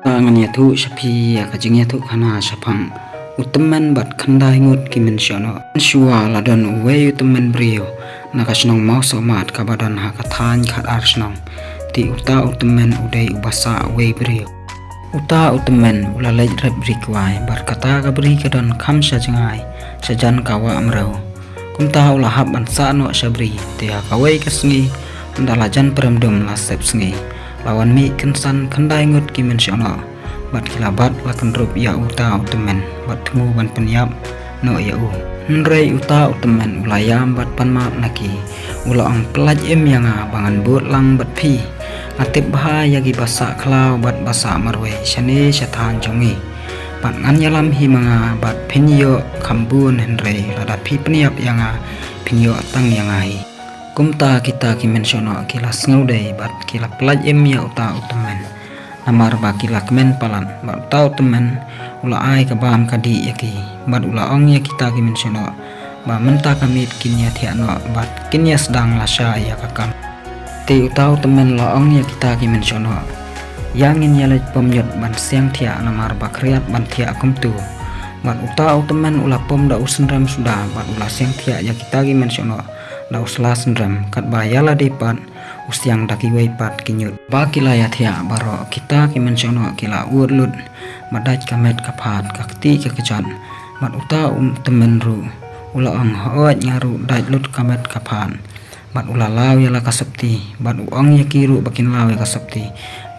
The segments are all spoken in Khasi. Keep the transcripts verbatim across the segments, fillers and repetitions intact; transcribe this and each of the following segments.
Ngan ïathuh sha phi ïa ka jingïathuhkhana shaphang u tymmen bad khyndai ngut ki mynshohnoh. Shuwa la don uwei u tymmen briew na ka shnong Mawsohmat kaba don ha ka thaiñ Khatar Shnong. Te uta u tymmen u dei uba sah uwei briew. Uta u tymmen u la leit rep ri kwai bad kata ka bri ka don kham sha jngai sha jan ka wah mrew. Kumta u la hap ban sah noh sha bri, te ha kawei ka sngi, ynda la jan prem dum la sep sngi, la wan mih kynsan khyndai ngut ki mynshohnoh bad ki la bat la kynrup ïa uta u tymmen bad thmu ban pynïap noh ïa u. Hynrei uta u tymmen u la ïam bad pan map na ki, u la ong, pyllait im ïa nga ba ngan bud lang bad phi. Nga tip bha ïa kiba sah khlaw bad ba sah marwei shane sha thaiñ jong ngi. Bad ngan ïalam hi ma nga bad phin ïoh kham bun, hynrei lada phi pynïap ïa nga phin ïoh tang ïa nga hi. Kumta kita ki mynshohnoh ki la sngewdei bad ki la pyllait im ïa uta u tymmen. Namar ba ki la kmen palat bad uta u tymmen u la ai ka bam ka dih ïa ki bad u la ong ïa kita ki mynshohnoh ba mynta ka miet kin ïa thiah noh bad kin ïa sdang lashai ïa ka kam. Te uta u tymmen la ong ïa kita ki mynshohnoh, ïa ngin ïa leit pom ñiut ban siang thiah namar ba khriat ban thiah kumtu. Bad uta u tymmen u la pom da u synrem suda bad u la siang thiah ïa kita ki mynshohnoh da u sla synrem, katba ïa lade pat u siang da kiwei pat ki ñiut. Ba ki la ïa thiah baroh, kita ki mynshohnoh ki la ud lut ba dait ka met ka phad, ka kti ka kjat. Bad uta u tymmen ruh u la ong, hooid, nga ruh dait lut ka met ka phad. Bad u la law ïa la ka sopti bad u ong ïa ki ruh ba kin law ïa ka sopti,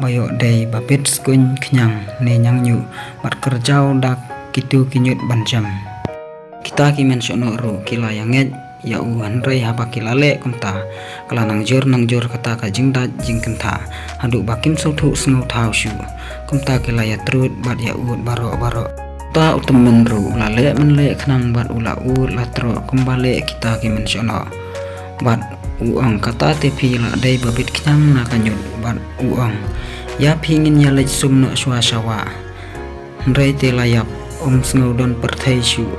ba ïoh dei ba bit skuiñ khñiang ne ñiangñuh bad kyrjaw da kitu ki ñiut ban jem. Kita ki mynshohnoh ruh ki la ïa ngeit ïa u, hynrei haba ki la leh kumta, ka la nang jur nang jur kata ka jingdait jingkyntha haduh ba kim sngewthuh sngewthaw shuh. Kumta ki la ïa trud bad ïa ud baroh baroh. Uta u tymmen ruh u la leh mynleh khnang bad u la ud la troh kumba leh kita ki mynshohnoh. Bad u ong, kata te phi la dei ba bit khñiang na ka ñiut. Bad u ong, ïa phi ngin ïa leit sum noh shuwa sha wah. Hynrei te la ïap, um sngew don pyrthei shuh,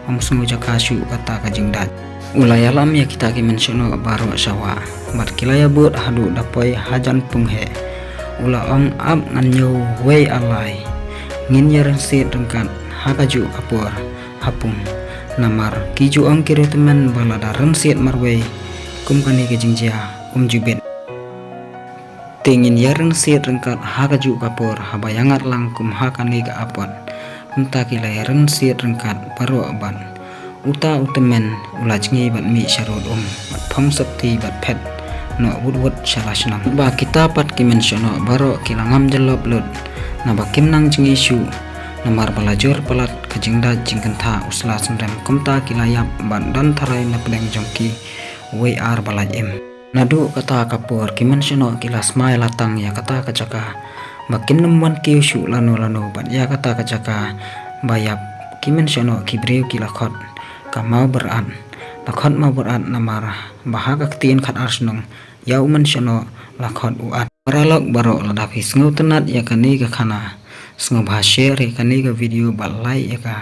um sngew jaka shuh kata ka jingdait. U la ïalam ïa kita ki mynshohnoh baroh sha wah bad ki la ïa bud haduh da poi hajan pung heh. U la ong, ap, ngan ñiew wei ar lai. Ngin ïa rynsied ryngkat ha kajuh ka por ha pung. Namar ki ju ong ki riewtymmen ba lada rynsied marwei kum kane ka jingjia, um ju bit. Te ngin ïa rynsied ryngkat ha kajuh ka por haba ïa ngat lang kum ha kane ka apot. Kumta ki la ïa rynsied ryngkat baroh bad uta u tymmen u la jngi bad mih sha rud um bad phong sopti bad phet noh wut wut sha la shnong. Ba kita pat ki mynshohnoh baroh ki la ngam jyllop lut naba kim nang jngi shuh. Namar ba la jur palat ka jingdait jingkyntha u sla synrem, kumta ki la ïap bad don tharai na pdeng jong ki wei ar ba lait im. Naduh kata ka por ki mynshohnoh ki la smai la tang ïa kata ka jaka ba kin nym wan kiew shuh lano lano bad ïa kata ka jaka ba ïap ki mynshohnoh ki briew ki la khot ka Mawbyrad. La khot Mawbyrad namar ba ha ka ktien Khatar Shnong ïa u mynshohnoh la khot u at. Paralok baroh, lada phi sngewtynnat ïa kane ka khana, sngewbha share ïa kane ka video bad like ïa ka.